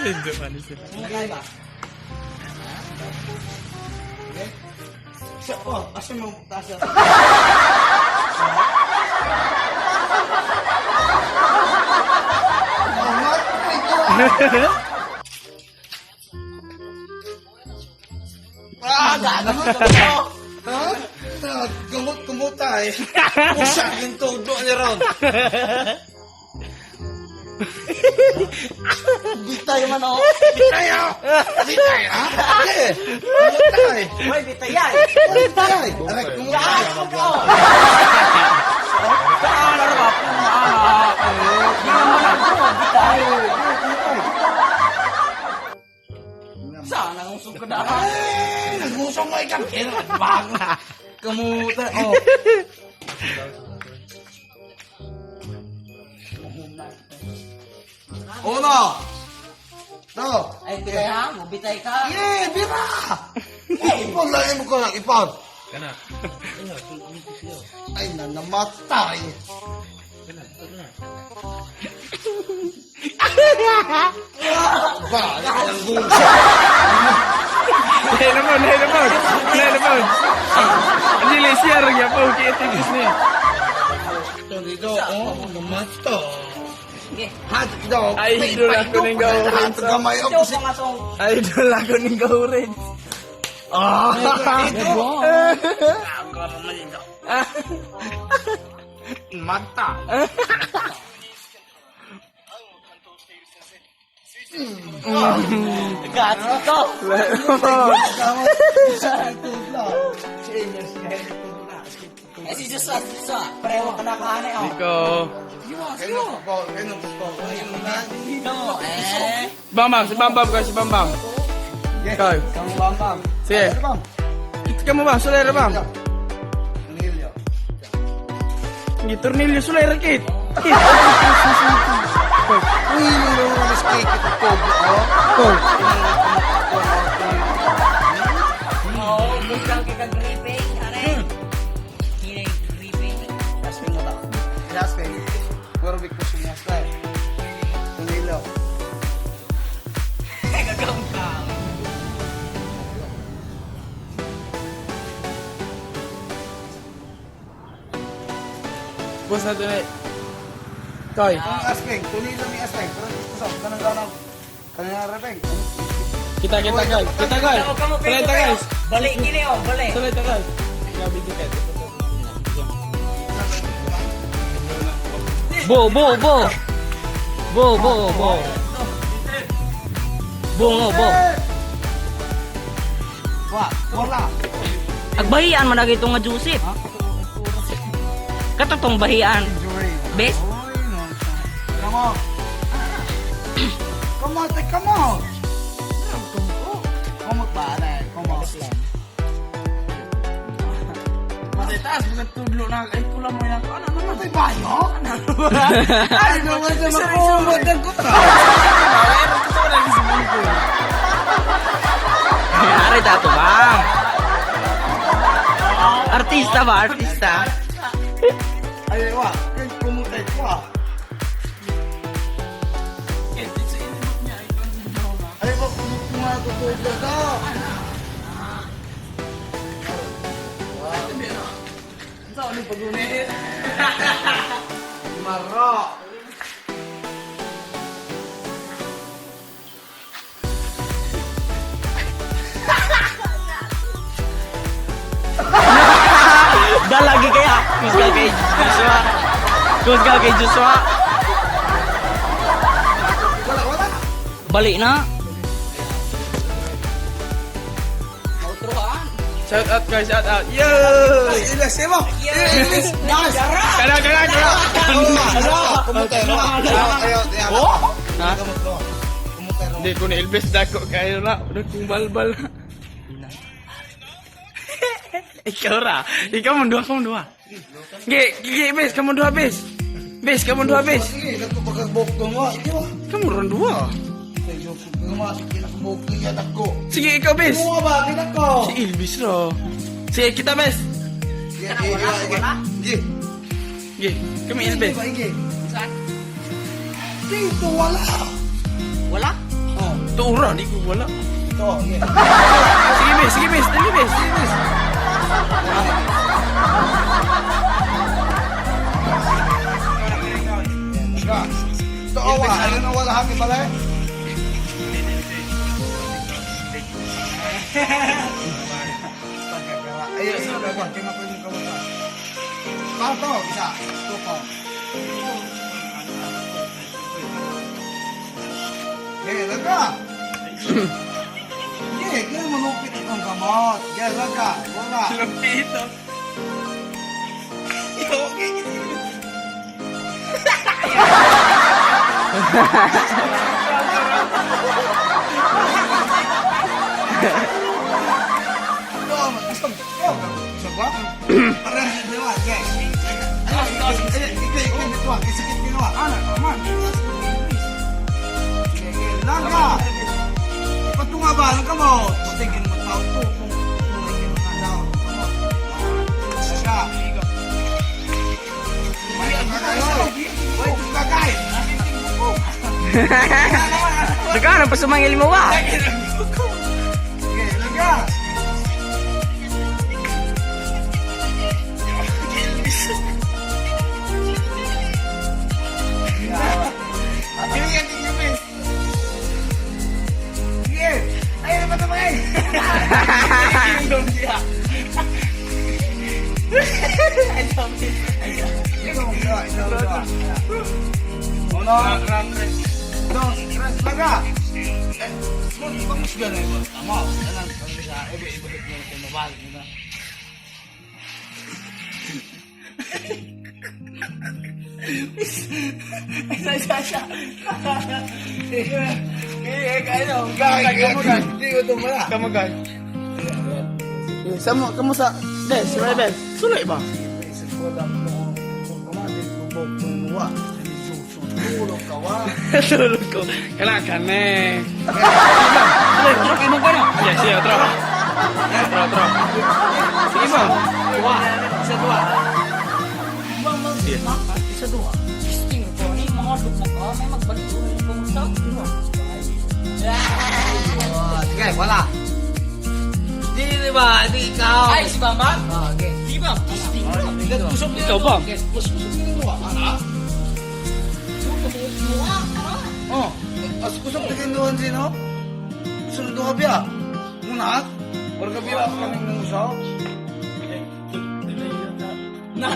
Hindi pa ni sila. Sumukay ba? Sa, oh, asa mo taas yan? Ah, gano'n mo to. Ha? Gamot kumuta eh. Usa yung todo ni Ron. Bitay man oh. Bitay ah! Bitay ah! Eh, Kumutay! Hoy, bitay ay. Bitay! Aray, kumutay! Gaano ka oh. Gaano ra ba? Gaano. Di naman ako bitay. Sana ang usog ka na. Ay, nagusong mo ikaw. Bang! Kumutay! Oh. Uno! Do! Ay, bitay ha? Mo bitay ka. Yeah, bira! Ipon lang mo ko lang, ipon. Kana. Ay, nanamatay. Ba, ang gulo. Lahi naman, lahi naman. Lahi naman. Dili siya rin po kiitigis niya. Ito dito, oh, namatay. Sige. Hat dog. Ay, idol ako ng gawin. Gamay Ito ako si pa nga tong Idol ako ning gaurin. Ah! Ito. Mata. Gats ko. Eh, si Joshua, si Joshua. Pareho ka na kahanay oh. Ikaw. No, eh. Bambam, si Bambam ka, si Bambam. Ikaw. Kamu bambam. Sige. Kita ka mo ba? Sulay ra bam. Hindi tornilyo sulay ra kit. Kit. Uy, nung cake ito ko. Ko. Oo, bukang kay ka-gripping, are. Hinay gripping. Last mo to. Last thing. Pero big push niya style. Tunilo. Gagawin. Boss na tunay. Koy. Ang asking, tunilo ni asking. Pero gusto sa kanang kanang kanang repeng. Kita kita guys. Kita guys. Sulay ta guys. Balik gini oh, balik. Sulay ta guys. Grabe di ka. Bo, bo, bo. Bo, bo, bo. Bo, ngo, bo. Wa, wala. Agbahian man lagi itong nga Joseph. Katong bahian. Injury. Bes? Oy, no. Come on. Come on, take, come on. Come on, pare. Come on. Matay taas mga tudlo na ay kulang mo yan. Ano naman? Patay ba yun? Ay, naman sa makumod ang kutra. Aray tato bang. Artista ba? Artista? Ay, wa. Kay kumutay ko. Ay, ba, kumukunga ko ko ka. Maro. Dalagi kaya. Kusga kay Joshua. Kusga kay Joshua. Wala, wala. Balik na. Shout out guys, shout out. Yo! Ay, ilas, mo. Ilas, nice. Kana kana kana. Kumutay, ro. Ayaw, ayaw. Ha? Kumutay, ro. Hindi ko na Elvis dako kayo na. Kung balbal. Ikaw ra. Ikaw mo duha, kamu duha. Gi, gi, bes, kamu duha, bes. Bes, kamu duha, bes. Sige, nagpapagabok ko nga. Ikaw. Kamu ron duha. Ako. Sige, ikaw, bes. Kumuha ba? Kinako. Si Elvis ro. Sige, kita, bes. Sige, sige, sige. Gi, kami Elvis. Sige. Dito wala. Wala? Oh, Tuura, di ko wala. Ito, okay. Sige, bes, sige, bes, dali, bes, sige, bes. Laga. Ito, awa. Ano na wala kami pala eh? Ayun, isa na ba? Kaya ko yung kamusta. Parto, isa. Ito pa. Eh, laga. Sige, kaya manupit itong kamot. Sige, laga. Wala. Lupito. Ito, isang, ito, isa ba? Parehas na dalawa, sige. Ay, ay, ay, ay, ay, ito, kisikit ginawa. Ana, aman. Sige, sige, laga. Patunga ba ang kamot? Patingin mo tao to, kung tingin mo tao, kamot. Laga. Wait, bagay. Daga, pa sumangil mo wa. Sige, laga. Sige. Ay, naman naman eh. Ikaw, ikaw, ikaw, ikaw. Uno, dos, tres, laga. Eh, bangus ganun eh. Tama. Alam, kami sa iba, iba, iba, iba, iba, iba. Eh, kaya, Gay, gay, gay. Hindi ko ito wala. Kamu gay. Samo, kamu sa bes, right bes. Sulay ba? Isip ko lang kung kamatis, lubog, tumuwa. Tulog ka wa. Tulog ko. Kana kane. Sulay, otro kay mo na. Sige, sige, otro. Otro, otro. Sige ba? Dua. Isa dua. Sige. Isa dua. Sting ko ni mga lupok ka, may magbalik ko yung kumusta. Sige, wala. Di, di ba? Di ikaw. Ay, si Bamba? Ah, okay. Di ba? Sting ko. Kusog Ikaw ba? Mas kusog nila duwa. Ana? Oh, as kusog na kinuhan sino? Kusog duha biya. Muna? Or ka biya kami ng usaw? Na.